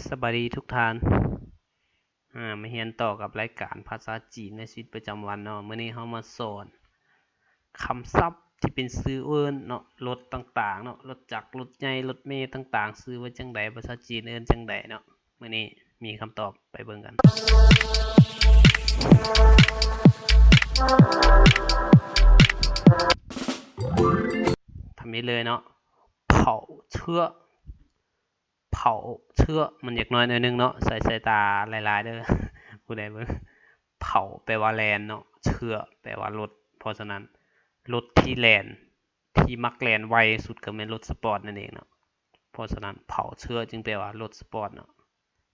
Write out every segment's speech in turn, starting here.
ສະບາຍດີທຸກທ່ານ ອາ ມາຮຽນຕໍ່ກັບລາຍການພາສາຈີນໃນຊີວິດປະຈຳວັນເນາະ. ມື້ນີ້ເຮົາມາສອນຄຳສັບທີ່ເປັນຊື່ເອີ້ນເນາະ, ລົດຕ່າງໆເນາະ, ລົດຈັກ, ລົດໃຫຍ່, ລົດເມຕ່າງໆ ຊື່ວ່າຈັ່ງໃດ, ພາສາຈີນເອີ້ນຈັ່ງໃດເນາະ. ມື້ນີ້ມີຄຳຕອບ, ໄປເບິ່ງກັນ. ທຳອິດເລີຍເນາະ, ເຜົາເຊື້ອ ເຜົາເຊື້ອ ມັນຢາກນ້ອຍໜ້ອຍໜຶ່ງເນາະ, ໃສ່ສາຍຕາຫຼາຍໆເດີ ຜູ້ໃດເບິ່ງ. ເຜົາແປວ່າແລ່ນເນາະ, ເຊື້ອແປວ່າລົດ. ເພາະສະນັ້ນ ລົດທີ່ແລ່ນ ທີ່ມັກແລ່ນໄວສຸດກໍແມ່ນລົດສະປອດນັ້ນເອງເນາະ. ເພາະສະນັ້ນ ເຜົາເຊື້ອຈຶ່ງແປວ່າລົດສະປອດເນາະ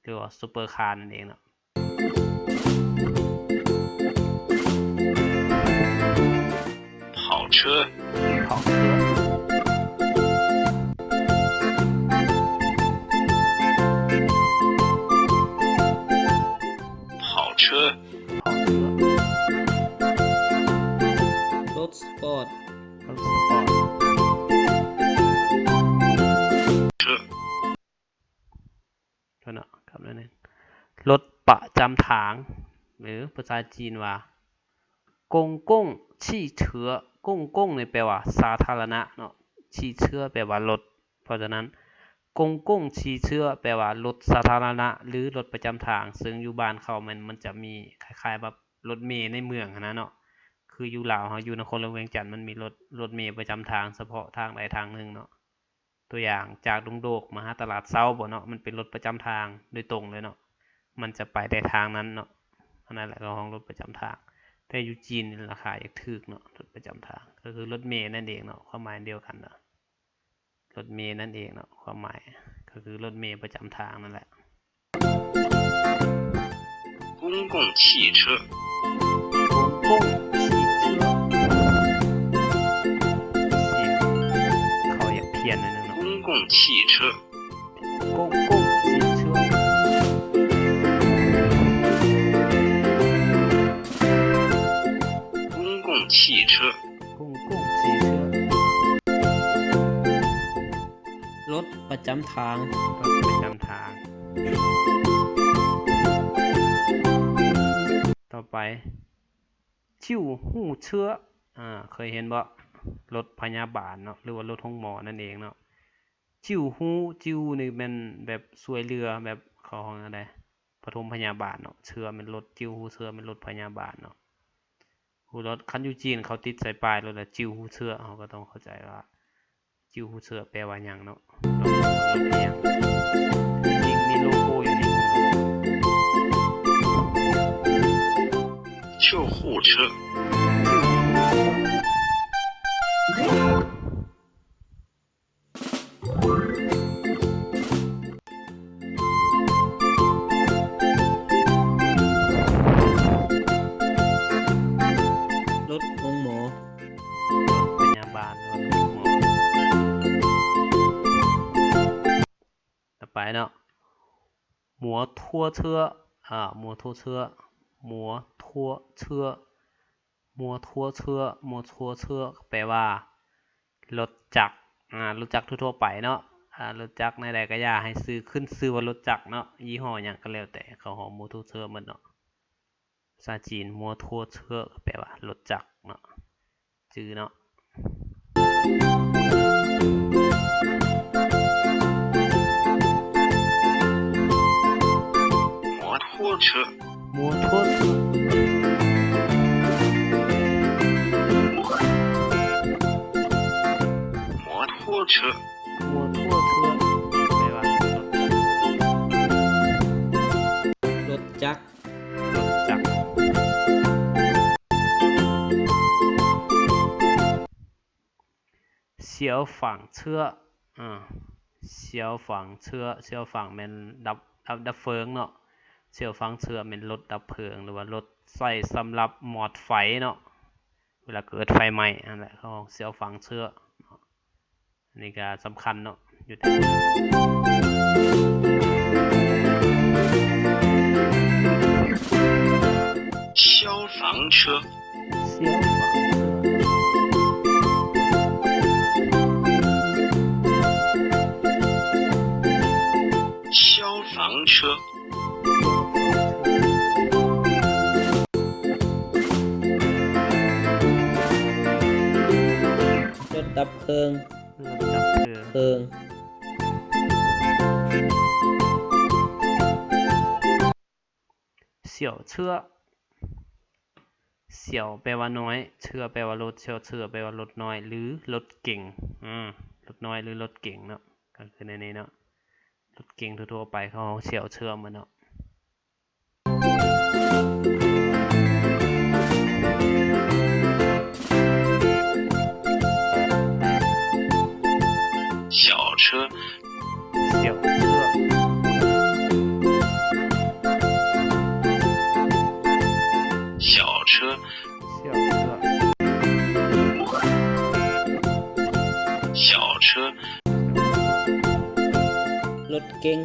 ຫຼືວ່າຊຸບເປີຄານັ້ນເອງເນາະ. ເຜົາເຊື້ອ ເຜົາເຊື້ອ ເຜົາເຊື້ອ ເຜົາເຊື້ອ ລົດສະປອດ ລົດສະປອດ ເຊື້ອ ໂທດເນາະ ຄຳນັ້ນເອງ. ລົດປະຈຳທາງ ຫຼື ພາສາຈີນວ່າ ກົງກົງຊີເຊື້ອ. ກົງກົງນີ້ແປວ່າສາທາລະນະເນາະ, ຊີເຊື້ອແປວ່າລົດ. ເພາະສະນັ້ນ ກົງກົງຊີເຊື້ອແປວ່າລົດສາທາລະນະ ຫຼື ລົດປະຈຳທາງ, ເຊິ່ງຢູ່ບ້ານເຂົາແມ່ນ ມັນຈະມີຄ້າຍໆແບບລົດເມໃນເມືອງຫັ້ນນະເນາະ. ຄືຢູ່ລາວເຮົາ ຢູ່ນະຄອນຫຼວງວຽງຈັນ ມັນມີລົດ ລົດເມປະຈຳທາງສະເພາະທາງໃດທາງໜຶ່ງເນາະ. ຕົວຢ່າງ ຈາກດົງໂດກມາຫາຕະຫຼາດເຊົ້າບໍເນາະ, ມັນເປັນລົດປະຈຳທາງໂດຍຕົງເລີຍເນາະ, ມັນຈະໄປແຕ່ທາງນັ້ນເນາະ. ອັນນັ້ນແຫຼະ ເຂົາຮ້ອງລົດປະຈຳທາງ. ແຕ່ຢູ່ຈີນລາຄາຢາກຖືກເນາະ, ລົດປະຈຳທາງ ກໍຄືລົດເມນັ້ນເອງເນາະ, ຄວາມໝາຍອັນດຽວກັນເນາະ, ລົດເມນັ້ນເອງເນາະ, ຄວາມໝາຍກໍຄືລົດເມປະຈຳທາງນັ້ນແຫຼະ. 公共汽车 公共汽车 ສຽງເຂົາຢາກພຽນໜ້ອຍໜຶ່ງເນາະ, 公共汽车 公共汽车 公共汽车 公共汽车 ລົດປະຈຳທາງ ລົດປະຈຳທາງ. ຕໍ່ໄປ 救护车 ອາ ເຄີຍເຫັນບໍ່? ລົດພະຍາບານເນາະ ຫຼືວ່າລົດໂຮງໝໍນັ້ນເອງເນາະ. 救护 救护 ນີ້ແມ່ນແບບຊ່ວຍເຫຼືອ ແບບເຂົາຮ້ອງແນວໃດ? ປະຖົມພະຍາບານເນາະ. ເຊື້ອແມ່ນລົດ, 救护车 ແມ່ນລົດພະຍາບານເນາະ. ໂອ້ ລົດ ຄັນຢູ່ຈີນເຂົາຕິດໃສ່ປ້າຍລົດລະ 救护车 ເຮົາກໍຕ້ອງເຂົ້າໃຈວ່າ 救护车 ແປວ່າຫຍັງເນາະ. ມີໂລໂກ້ຢູ່ນີ້ 救护车 ລົດໂຮງໝໍ ລົດພະຍາບານ ຫຼືວ່າລົດໂຮງໝໍ. ຕໍ່ໄປເນາະ 摩托车 ອາ 摩托车 摩托车 摩托车 摩托车 ແປວ່າລົດຈັກ ອາ ລົດຈັກທົ່ວໆໄປເນາະ. ອາ ລົດຈັກແນວໃດກໍຢ່າໃຫ້ຊື່ ຂຶ້ນຊື່ວ່າລົດຈັກເນາະ, ຍີ່ຫໍ້ຫຍັງກໍແລ້ວແຕ່ ເຂົາຮ້ອງ 摩托车 ໝົດເນາະ. ພາສາຈີນ 摩托车 ກໍແປວ່າລົດຈັກເນາະ. ຈື່ເນາະ 摩托车 摩托车 摩托车 摩托车 ແປວ່າລົດຈັກ ລົດຈັກ ລົດຈັກ. 消防车 ອາ 消防车 消防 ແມ່ນດັບ ດັບ ດັບເພີງເນາະ, 消防车 ແມ່ນລົດດັບເພີງ ຫຼືວ່າລົດໃຊ້ສຳລັບມອດໄຟເນາະ, ເວລາເກີດໄຟໄໝ້ຫັ້ນແຫຼະ ເຂົາຮ້ອງ 消防车 ເນາະ. ອັນນີ້ກໍສຳຄັນເນາະ ຢູ່ແຖວ 消防车 消防车 消房车。 ລົດດັບເພີງ. ລົດດັບເພີງ. ເພີງ. 小车. 小 ແປວ່ານ້ອຍ, 车 ແປວ່າລົດ, 小车 ແປວ່າລົດນ້ອຍ ຫຼື ລົດເກັງ. ອາ ລົດນ້ອຍ ຫຼື ລົດເກັງເນາະ, ກໍຄືໃນນີ້ເນາະ, ລົດເກັງທົ່ວໆໄປ ເຂົາຮ້ອງ 小车 ໝົດເນາະ. 小车. 小车. 小车. 小车. 小车. ລົດເກັງ.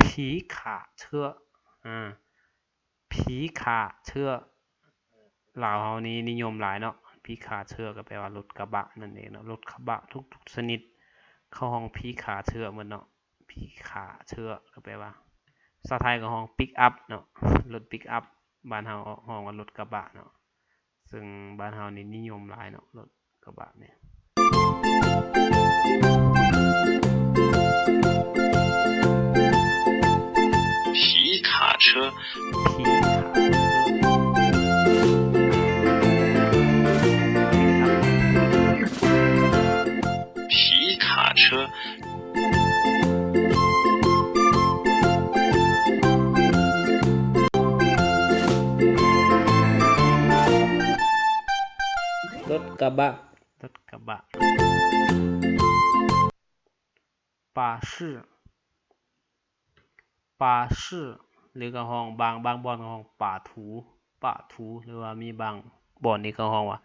皮卡车. ອາ 皮卡车 ລາວເຮົານີ້ນິຍົມຫຼາຍເນາະ. 皮卡车 ກໍແປວ່າລົດກະບະນັ້ນເອງເນາະ, ລົດກະບະທຸກໆຊະນິດ ເຂົາຮ້ອງ 皮卡车 ໝົດເນາະ. 皮卡车 ກໍແປວ່າ ພາສາໄທກໍຮ້ອງ ປິກອັບ ເນາະ, ລົດປິກອັບ. ບ້ານເຮົາຮ້ອງວ່າລົດກະບະເນາະ, ເຊິ່ງບ້ານເຮົານີ້ນິຍົມຫຼາຍເນາະ ລົດກະບະນີ້. 皮卡车. 皮卡车. 皮卡车. ລົດກະບະ. ລົດກະບະ. 巴士. 巴士 ຫຼື ກໍຮ້ອງ ບາງ ບາງບ່ອນກໍຮ້ອງ ປາຖູ ປາຖູ ຫຼືວ່າມີບາງບ່ອນນີ້ກໍຮ້ອງວ່າ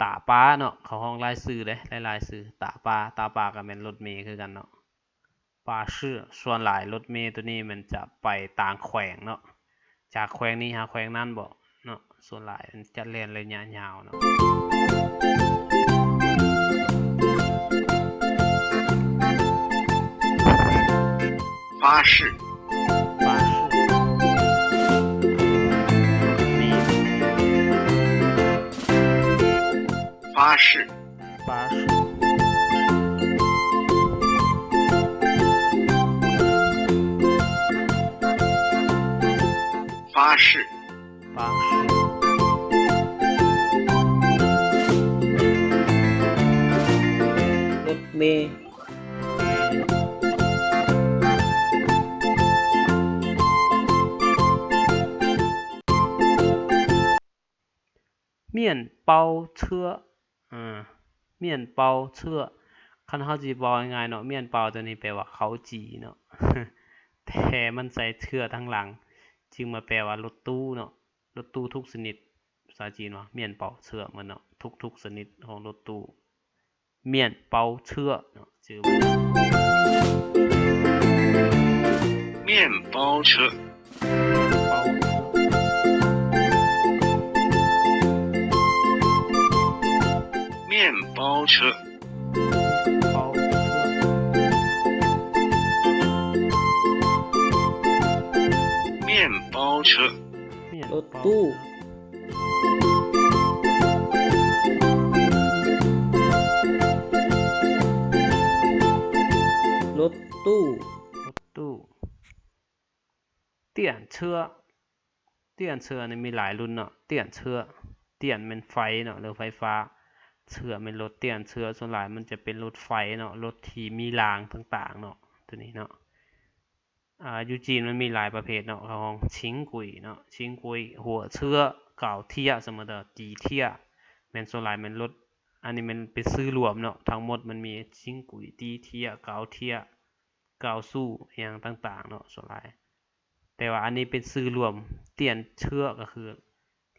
ຕາປາເນາະ, ເຂົາຮ້ອງຫຼາຍຊື່ເດ້ ຫຼາຍໆຊື່ ຕາປາ ຕາປາກໍແມ່ນລົດເມຄືກັນເນາະ. ປາຊື່ ສ່ວນຫຼາຍລົດເມໂຕນີ້ມັນຈະໄປຕ່າງແຂວງເນາະ, ຈາກແຂວງນີ້ຫາແຂວງນັ້ນບໍເນາະ, ສ່ວນຫຼາຍມັນຈະແລ່ນໄລຍະຍາວເນາະ. 巴士. 巴士. 巴士. 巴士. 巴士. 巴士. ລົດເມ. 面包车. ອາ 面包车 ຄັນເຮົາຊິເວົ້າງ່າຍໆເນາະ, 面包ໂຕນີ້ແປວ່າເຂົ້າຈີ່ເນາະ, ແຕ່ມັນໃສ່ເທື່ອທາງຫຼັງ ຈຶ່ງມາແປວ່າລົດຕູ້ເນາະ, ລົດຕູ້ທຸກຊະນິດ. ພາສາຈີນວ່າ 面包车 ໝົດເນາະ, ທຸກໆຊະນິດຂອງລົດຕູ້. 面包车 ເນາະ ຈື່ໄວ້. 面包车. 面包车. 面包车. ລົດຕູ້. ລົດຕູ້. 电车. 电车 ນີ້ມີຫຼາຍລຸ້ນເນາະ, 电车 电 ແມ່ນໄຟເນາະ ຫຼືໄຟຟ້າ, 车 ແມ່ນລົດ. 电车 ສ່ວນຫຼາຍມັນຈະເປັນລົດໄຟເນາະ, ລົດທີ່ມີລາງຕ່າງໆເນາະ ໂຕນີ້ເນາະ. ອ່າ ຢູ່ຈີນມັນມີຫຼາຍປະເພດເນາະ, ເຂົາຮ້ອງ 轻轨 ເນາະ, 轻轨, 火车, 高铁 ສະເໝີເດີ, 地铁 ແມ່ນສ່ວນຫຼາຍແມ່ນລົດ. ອັນນີ້ແມ່ນເປັນຊື່ລວມເນາະ, ທັງໝົດມັນມີ 轻轨, 地铁, 高铁, 高速 ອີ່ຫຍັງຕ່າງໆເນາະ ສ່ວນຫຼາຍ. ແຕ່ວ່າອັນນີ້ເປັນຊື່ລວມ, 电车 ກໍຄື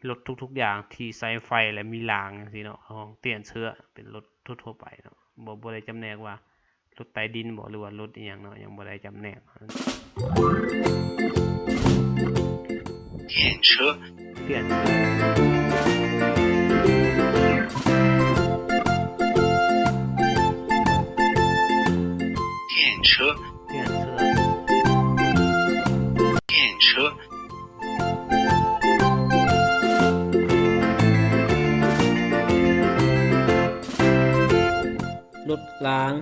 ລົດທຸກໆຢ່າງທີ່ໃຊ້ໄຟ ແລະ ມີລາງຈັ່ງຊີ້ເນາະ, ເຂົາຮ້ອງ 电车 ເປັນລົດທົ່ວໆໄປເນາະ, ບໍ່ ບໍ່ໄດ້ຈຳແນກວ່າລົດໃຕ້ດິນບໍ ຫຼືວ່າລົດອີ່ຫຍັງເນາະ, ຍັງບໍ່ໄດ້ຈຳແນກ. 电车. 电车. ລົດລາງ.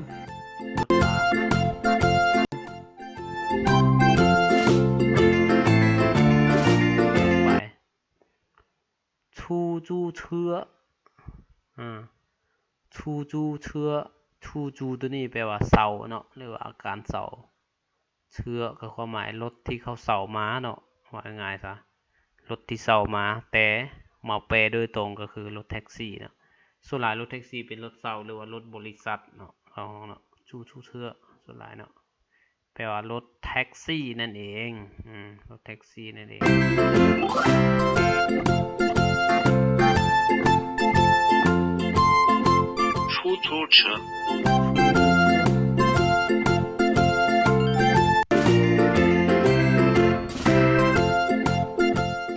ໄປ 出租车 ອາ 出租车 出租 ໂຕນີ້ແປວ່າເຊົ່າເນາະ ຫຼືວ່າອາການເຊົ່າ. ເຊື້ອກໍຄວາມໝາຍລົດທີ່ເຂົາເຊົ່າມາເນາະ ເວົ້າງ່າຍໆຊະ ລົດທີ່ເຊົ່າມາ ແຕ່ມາແປໂດຍຕົງກໍຄືລົດແທັກຊີເນາະ. ສ່ວນຫຼາຍລົດແທັກຊີເປັນລົດເຊົ່າ ຫຼືວ່າລົດບໍລິສັດເນາະ ເຂົາເນາະ 出租车 ສ່ວນຫຼາຍເນາະ ແປວ່າລົດແທັກຊີນັ້ນເອງ ອືມ ລົດແທັກຊີນັ້ນເອງ. 出租车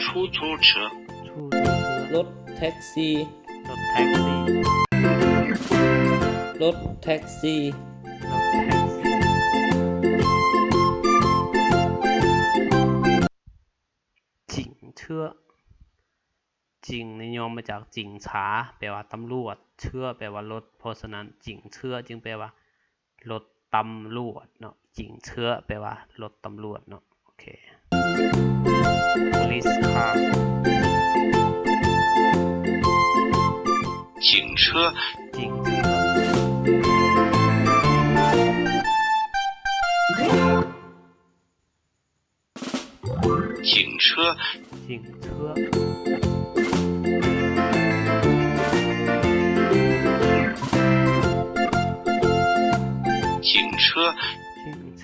出租车 出租车 ລົດແທັກຊີ ລົດແທັກຊີ ລົດແທັກຊີ ລົດແທັກຊີ. 警车 ຈິງນີ້ຍ່ອມມາຈາກຈິງຊາ ແປວ່າຕຳຫຼວດ ເຊື້ອ ແປວ່າລົດ ເພາະສະນັ້ນ ຈິງເຊື້ອ ຈຶ່ງແປວ່າລົດຕຳຫຼວດເນາະ. ຈິງເຊື້ອ ແປວ່າລົດຕຳຫຼວດເນາະ. ໂອເຄ police car 警车 警车 警车 警车 警车 警车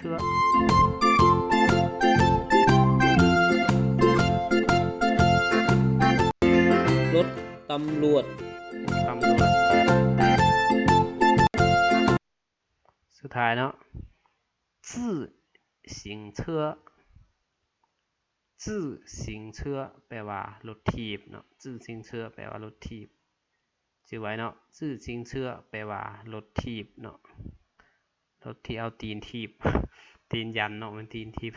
ລົດຕຳຫຼວດ ຕຳຫຼວດ. ສຸດທ້າຍເນາະ 自行车 自行车 ແປວ່າລົດຖີບເນາະ 自行车 ແປວ່າລົດຖີບ ຈື່ໄວ້ເນາະ 自行车 ແປວ່າລົດຖີບເນາະ ລົດທີ່ເອົາຕີນຖີບ ຕີນຢັນເນາະ ແມ່ນຕີນຖີບ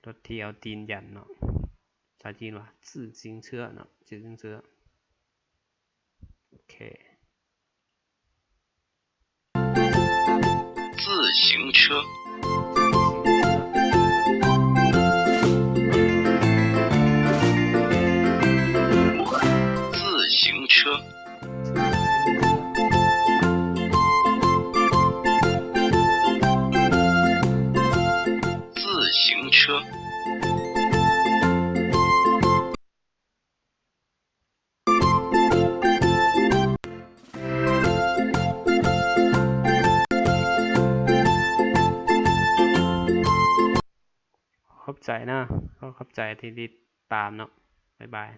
ລົດທີ່ເອົາຕີນຢັນເນາະ ພາສາຈີນວ່າ 自行车 ເນາະ 自行车. ໂອເຄ 自行车 自行车 自行车 ຂອບໃຈນະ ຂໍຂອບໃຈທີ່ຕິດຕາມເນາະ ບາຍບາຍ.